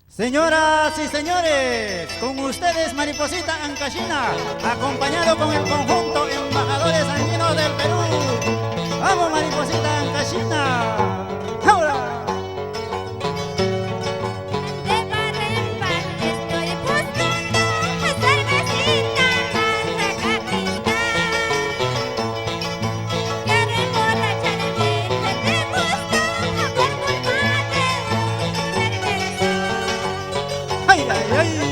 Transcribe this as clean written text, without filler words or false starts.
Señoras y señores, con ustedes Mariposita Ancashina, acompañado con el conjunto Embajadores Andinos del Perú. ¡Vamos, Mariposita Ancashina! ¡Ahora! De par en par estoy buscando cervecita marca Cristal. Quiero emborracharme de gusto por culpa de un perverso. ¡Ay, ay, ay!